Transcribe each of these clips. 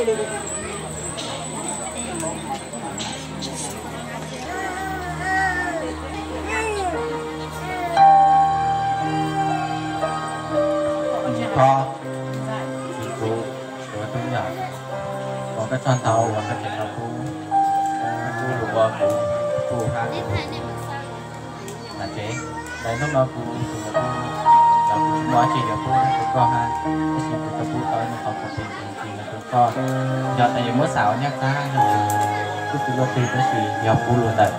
Koj, kuv, kuv tub yom, ua koj tsaug ntau uas koj tseem tau pub, pub lus ua kuv pub hab kuv. Nam tsev, ntawm hnub no kuv tus muam kuj, los kuv tsis muaj dab tsi yuav pub rau koj hab, tab sis kuv tau pub tau ib qho khoom plig ntxiv los rau koj. Yog tas yuav muab xav ua nyab qab los kuj tsis luaj twg, tab sis yog pub lus ntawm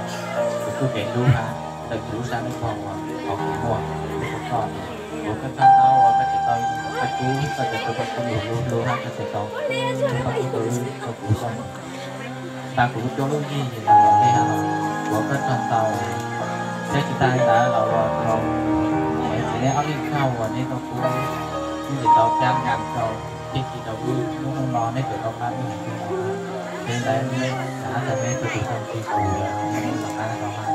kuv txuj kev hlub hab ntawm kuv lub sab lub ntuj uas qhov kuv muaj pub rau koj. Kuv ua koj tsaug ntau uas koj tseem tau pab kub, koj tseem tau pab kub lus hlub hlub hab koj tseem tau pab kub tau lub rau kuv koj. Tag kuv cuab lub yig los tej hab los ua koj tsaug ntau. Thiab tsis tas li ntawd los ua rau txiv neb ob leeg tsaug uas neb tau pub, neb tseem tau cab nkas rau thiab ci rau wb lub hnub no neb tseem tau pab wb heev li no. Ces ntawd neb rov qab tau neb tus tus txog tis kuv yuav neb los qab rau hab,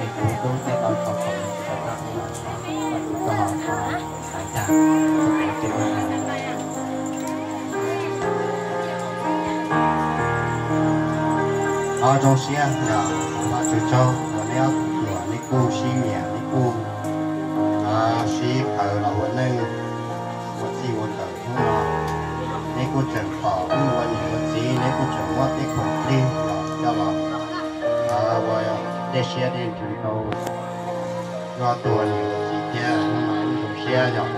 es kuv tub thiaj tau tau khoom tsis tau pab wb los txog, koj kuv tau ho tau xav cas, txog kuv ces ua Ob zoo siab yog Vajtswv tsaug uas neb ob tug hluas neb kuj sib nyiam, neb kuj sib khaws los ua neej ua txij ua nkawm hnub no. Neb kuj tseem pom wb ua niam ua txiv, neb kuj tseem muab tej khoom plig los coj los ua dej siab dej ntsws rau wb ob tug ua niam ua txiv thiab. Hnub no wb zoo siab yog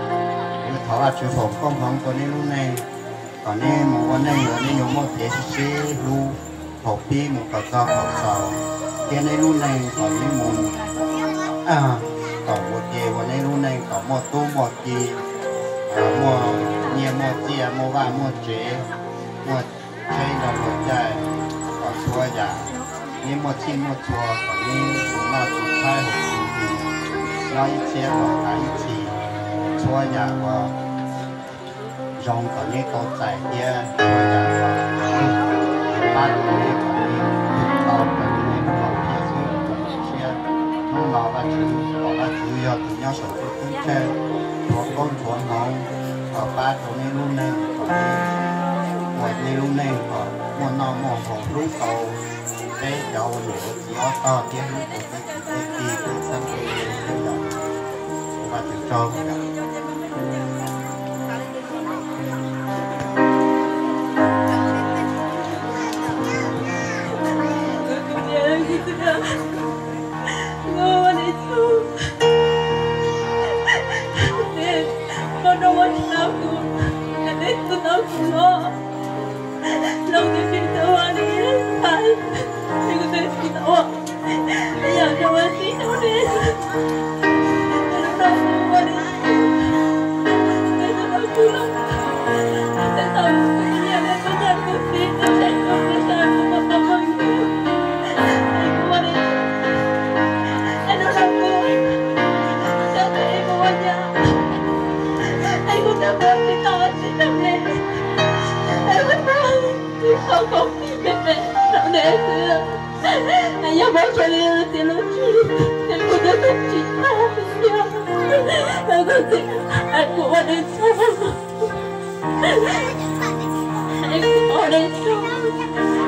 wb thov Vajtswv foom koob hmoov rau neb lub neej, kom neb mus ua neej uas neb yuav muaj kev sib sib hlub thaum pib mus kom txog thaum xaus, thiab neb lub neej kom neb mus kom ua ke ua neb lub neej kom muaj tub muaj ki, muaj nyiaj muaj txiaj, muaj vaj muaj tsev, muaj tsheb nrog luag caij, kom txhua yam neb muaj txhij muaj txhua, kom neb mus noj tsis tshaib hauv tsis nti, nyob ib txhiab los kav ib txhis, txhua yam uas zoo kom neb tau txais thiab txhua yam uas pab rau neb kom neb tau raws li neb lub hom phiaj xwb rau neb siab. Hnub no Vajtswv kom Vajtswv yog tus nyob saum ntuj thoob tsheej, ntxuav koob ntxuav hmoov, kom pab rau neb lub neej kom neb ua neb lub neej kom muaj noj muaj haus, hlub tau peb cov ua niam ua txiv ob tog thiab hlub tau peb txiv peb tij peb txheeb peb ze thiab yom. Ua Vajtswv tsaug. Yog muab tso li tias lub tsis, es kuv twb tsis tau tias, es kuv txiv, es kuv ua neb tsaug, es kuv ua neb tsaug,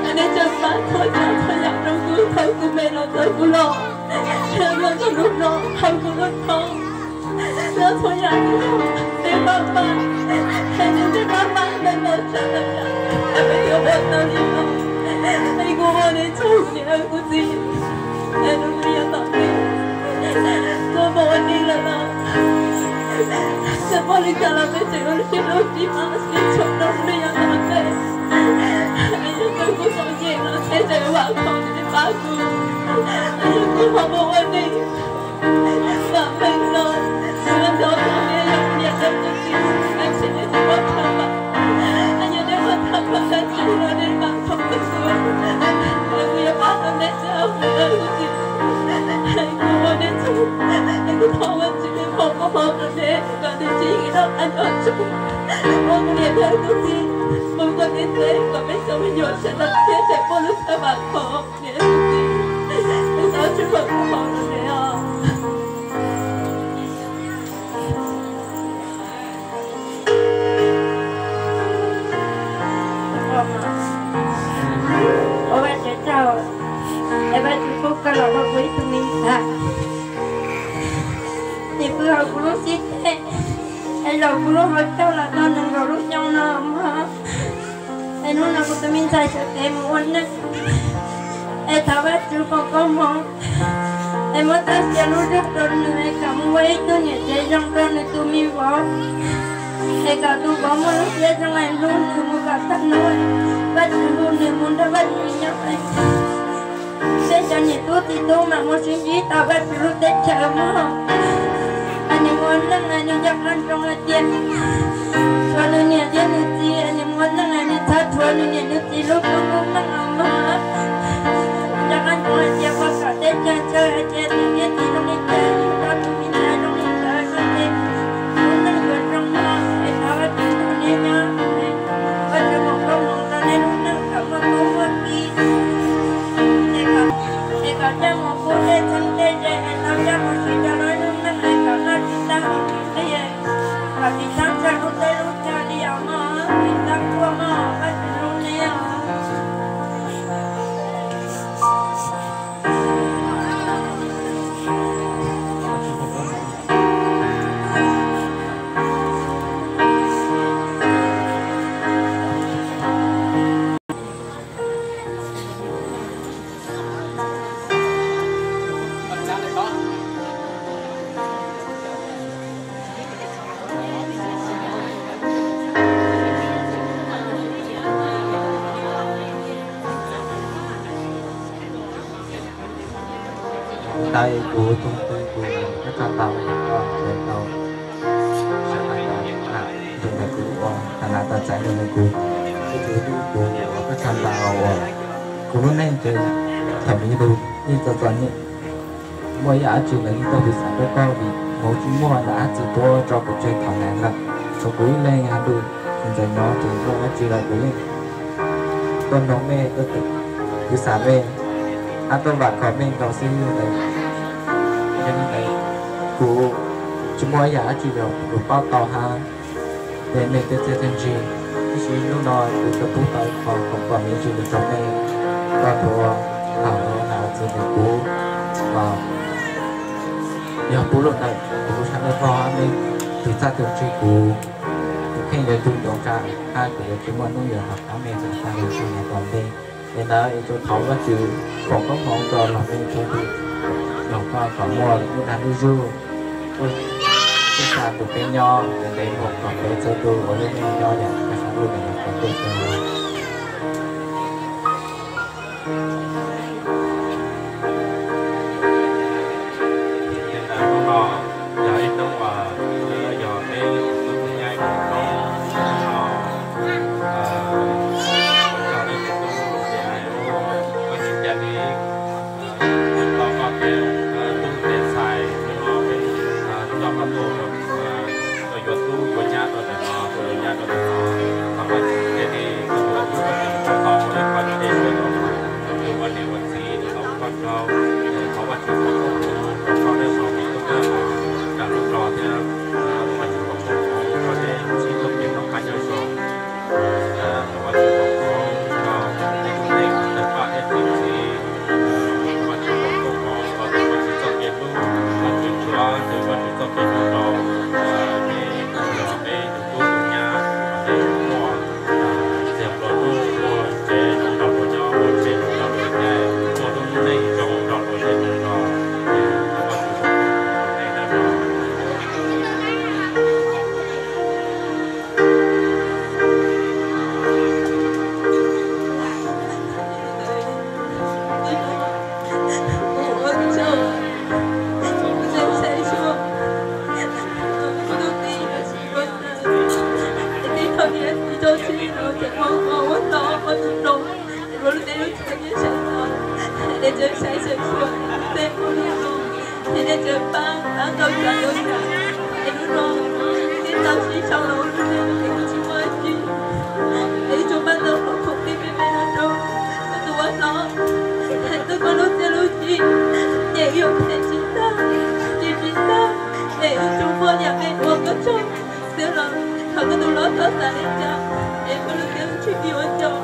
es neb tseem pab txhua tsav txhua yam rau kuv thaum kuv me los txog kuv los, thiab los txog hnub no thaum kuv lub thoob. Yog txhua yam neb pab pab, es neb pab pab ntawm no tshaj lawm, es peb yuav ua tau li no, es kuv ua neb tsaug kuv niam kuv txiv, es nws yuav tom ntej kuv mus ua neej lawm los, txawm muaj li cas los peb tseem ua siab hlub tsis maj sib tshuam rau nws yuav tom ntej. Es yog kuv txom nyem los peb tseem vam khom neb pab kuv, es yog kuv ho mus ua neej vam meej los, kuv nco tau neb yog kuv niam thiab kuv txiv, es neb tsis muaj tham vam, es yog neb muaj tham vam dab tsi los neb vam khom rau kuv, es kuv yuav pab tau neb txhua tus, kuv txiv, es kuv ua neb tsaug, es kuv thov Vajtswv foom koob hmoov rau neb kom neb tsis yig noj qab nyob zoo, ua kuv niam thiab kuv txiv mus ua neb tsev kom peb cov me nyuam sawv daws thiaj tseem muaj lub siab vam khom niam kuv txiv, kuv thov Vajtswv foom koob hmoov rau neb os. Nim pw hauv kuv lub xib teg, es zaum kuv lub hauv caug los tau nees nkaum lub xyoo no mog. Es hnub no kuv tus me ntxhais sawv kev mus ua neej, es thov Vajtswv foom koob hmoov, es muab txoj sia lub zog rau nws, es kom mus ua ib tug niam tsev zoo rau nws tus me vauv, es kom tus vauv muaj lub siab zoo es hlub nws mus kom tag hnub, Vajtswv hu nws mus nrog Vajtswv nyob. Peb cov niam tub txiv tub mam mus sib ntsib tau Vajtswv lub teb chaws mog. Es nws mus ua neej es nws nco qab ntsoov hais tias tshuav nws niam thiab nws txiv, es nws mus ua neej es nws txhob tshuav nws niam nws txiv lub koob lub meej os mog. Nco qab ntsoov hais tias ua kom teb chaws tsawg es cia nws niam txiv zoo li cas, nws txoj tus me ntxhais zoo li ntawd, koj ces lub neej yuav zoo mog. Es thov Vajtswv nrog neb nyob, Vajtswv foom koob hmoov rau neb lub neej kom muaj koob muaj ki, es kom coj mus pub dej txheeb dej ze, es tau coj mus siv rau lub lub neej es kom noj tsis tag haus tsis qhib, kom tsis txhob ntshaw lub teb lub chaw li os mog, tsis txhob quaj mog, Vajtswv hlub neb os. Ntawd kuv tus twg kuv koj txog tau, koj ntawd tau sawv daws tau na, tus ntawd kuv ua tag na tau txais ntawd kuv, tus tus kuv ua koj txog tau ua kuv lub neej ces thaum me tug yeej txom txom nyem, muaj ib yam dab tsi los yeej tuaj kuv xav rau koj vim hmoov tsis muaj ntawm dab tsi tuaj tso kuv tseg thaum ntawd lawm. Thaum kuv ib leeg hais lus ntxawm nyob ces muaj dab tsi los kuv yeej tuaj nug mej, tuaj kuv xav mej, hab tuaj vam khom mej nkaus xwb ntawd. Yog li ntawd kuv tsis muaj ib yam dab tsi los kuv paub tau hab. Ces mej twb txiaj txiaj ntsig, tiam sis hnub no kuv twb pub tau qhov khoom kom me ntsis rau mej, koj puas hawm hais txog ntawm kuv, yog pub lub ntawm kuv lub sab ntawd rau mej, tus txaj tus ntsig kuv, kuv kheej yuav tu ntsoov tsam hab kuv yuav tsis muaj hnub yuav los pab mej txog tag lub sij hawm tom ntej. Es ntawd es tsuas thov Vajtswv foom koob hmoov rau los mej txhua tus, los koj kom muaj lub dag lub zug, kuj txhua tus peb nyob ntev ntev mus kom peb txhua tus ua lub neej nyob yam koj xav lub neej kom tuaj txog. Hnub no yog ib hnub uas yog peb tus tub tus nyab ib tug poob, hnub no coj nej tus tub ces hais lub koj tsis cia li tau koj peb tub peb ntxhais, hnub no peb coj koj tuaj rau yuav tub yuav nyab rau ntawm no, tuaj yuav nyab rau ntawm no, thov Vajtswv cia li yuav tub koj tseem tau ua ib qho ntej rau tus ua niam ua txiv tus tau koj tsaug, thov Vajtswv foom koob hmoov rau koj thiab rau me tub nyab, rau lub zos thiab, thov Vajtswv foom koob hmoov rau nej sib txuag kev noj qab nyob zoo. Thov Vajtswv foom koob rau nej tug neeg tawg paj thiab txiv txiv, thov Vajtswv foom koob hmoov rau nej Vajtswv txoj kev hlub, Vajtswv tsuav ntws Vajtswv txoj kev hlub rau nej tus nyab, peb tus tub tus nyab, nej muaj txiag nplua nuj, muaj tsev zoo nrog luag nyob, muaj tsev zoo nrog luag caij, muaj lub neej zoo nrog luag zej luag zos, thov Vajtswv foom koob hmoov rau nej na. Es hnub no peb tau sib sau los ua lub neej es kuv tsis muaj dab tsi, es ib tsoom pab ntawd qhov khoom pib peb me los rau koj tus ua hlob, es koj lub txiaj lub ci, es yus phem tsis tag, tsis tsis tag, es ib tsoom poj niam peb ua koj tsaug xwb los thov koj tus hlob txhob xav li cas, es koj lub txiaj lub ci ua cov,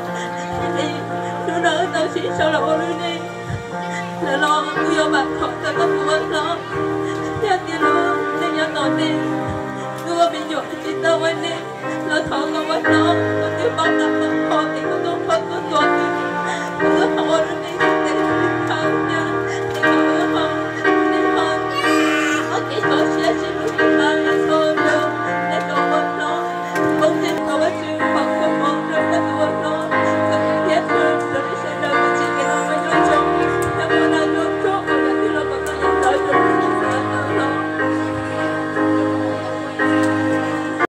es hnub no wb tau sib sau los ua lub neej. Lawv los kuj yuav vam khom tau koj tus ua hlob, yog tias lub neej nyob tom ntej, kuv ua me nyuam tsis tau ua neej, los thov koj ua hlob, koj twb paub tau koj qhov es koj tuaj qhov tuaj tuag, kuv twb ho ua lub neej